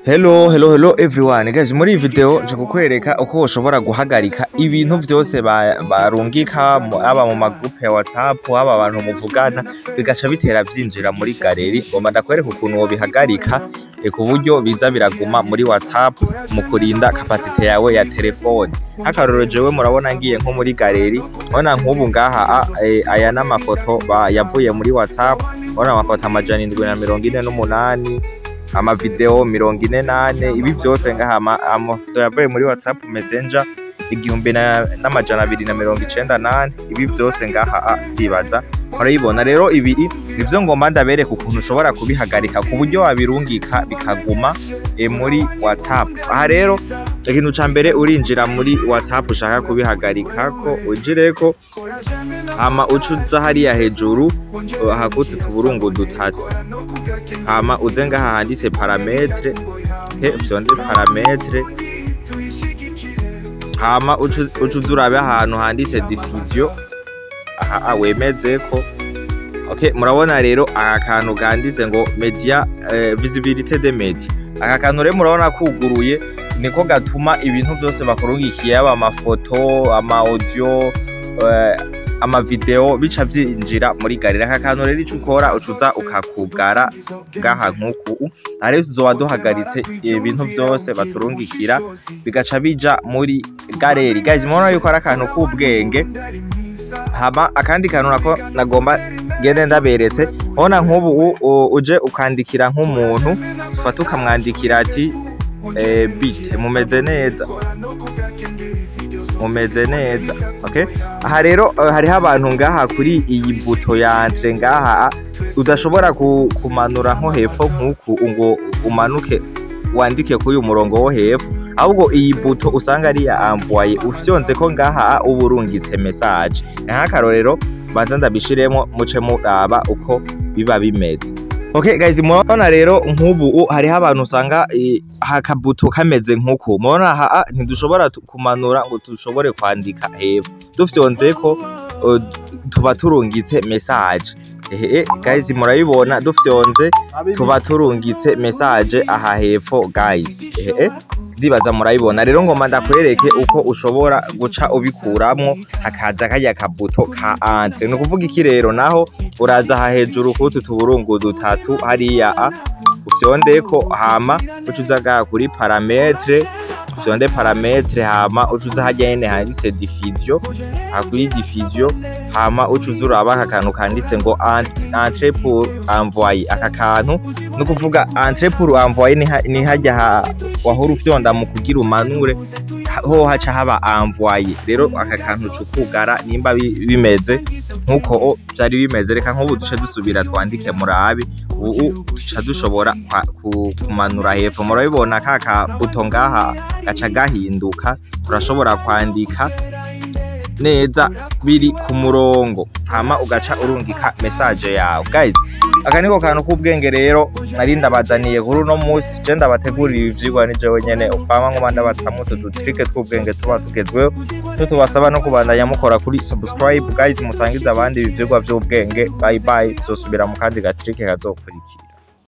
Hello, hello, hello everyone. Guys, muri iyi video nje kukwereka uko ushobora guhagarika ibintu vyose barungika aba mu magroupe ya WhatsApp, aba abantu muvugana, bigaca bitera vyinjira muri galerie. Ngomba ndakwereka ukuntu wobihagarika ku buryo biza biraguma muri WhatsApp mu kurinda capacité yawe ya telefone. Nk'akarorero, jewe murabona ngiye nko muri galerie, urabona nk'ubu ngaha aya n'amafoto yavuye muri WhatsApp, urabona amafoto 748, amavideo 44, ibi vyose ngaha amafoto yavuye muri WhatsApp Messenger 1294, ibi vyose ngaha ndibaza murabibona. Rero ibi nivyo ngomba ndabereka ukuntu ushobora kubihagarika ku buryo wabirungika bikaguma muri WhatsApp. Aha rero, ikintu ca mbere, urinjira muri WhatsApp ushaka kubihagarika ko winjireko, hama uca uza hariya hejuru hakuti tuburungu dutatu, hama uze ngaha handitse paramètres, he ufyonde paramètres, hama uca uza urabe ahantu handitse diffusion, aha wemezeko. Okay, murabona rero aka kantu kanditse ngo média, visibilité des médias. Aka kantu rero murabona kuguruye, niko gatuma ibintu vyose bakurungikiye, yaba amafoto, ama audio, amavideo, bica vyinjira muri galerie. Aka kantu rero, ico ukora, ucuza ukakugara ngaha nk'uku. Aha rero tuzoba duhagaritse ibintu vyose baturungikira bigaca bija muri galerie. Guys, murabona yuko ari akantu k'ubwenge. Hama akandi kantu nako nagomba ngende ndaberetse, ubona nk'ubu uje ukandikira nk'umuntu, ufata ukamwandikira ati "Bite, mumeze neza, mumeze neza?" Okay, aha rero hariho abantu ngaha kuri iyi bouton ya entrée ngaha udashobora kumanura nko hepfo nk'uku ngo umanuke wandike kuri uyu murongo wo hepfo, ahubwo iyi bouton usanga ari iya envoyer, ufyonze ko ngaha uba urungitse message. Nk'akarorero, banza ndabishiremo muce muraba uko biba bimeze. Okay guys, murabona rero nk'ubu hariho abantu usanga hakabouton kameze nk'uku. Murabona aha ntidushobora kumanura ngo dushobore kwandika hepfo, dufyonzeko tuba turungitse message. Ehe guys, murabibona, dufyonze tuba turungitse message aha hepfo guys. Ehe, ndibaza murabibona. Rero ngomba ndakwereke uko ushobora guca ubikuramwo, hakaza karya kabouton ka entrée. Ni ukuvuga iki rero? Naho uraza aha hejuru kutu tuburungu dutatu hariya ufyondeko, hama uca uza ngaha kuri paramètres, ufyonde paramètres, hama uca uza harya nyene handitse diffusion, aha kuri diffusion, hama uca uza uraba aka kantu kanditse ngo entrée pour envoyer. Aka kantu, ni ukuvuga entrée pour envoyer ni harya wahora ufyonda mu kugira umanure, ho haca haba envoyer. Rero aka kantu uca ukugara nimba bimeze nkuko vyari bimeze. Reka nk'ubu duce dusubira twandike murabe. Ubu duca dushobora kumanura hepfo, murabibona ka kabouton ngaha gaca gahinduka, turashobora kwandika neza biri ku murongo, hama ugaca urungika message yawe. Guys, aka niko kantu k'ubwenge rero nari ndabazaniye kuri uno munsi. Je ndabategurira ivyigwa ni jewe nyene ukwama ngoma ndabatamwo utu dutrick tw'ubwenge tuba tugezweho. Cyo tubasaba no kubandanya mukora kuri subscribe guys, musangize abandi ibi vyigwa vy'ubwenge. Bye bye, tuzosubira mu kandi gatrick kazokurikira.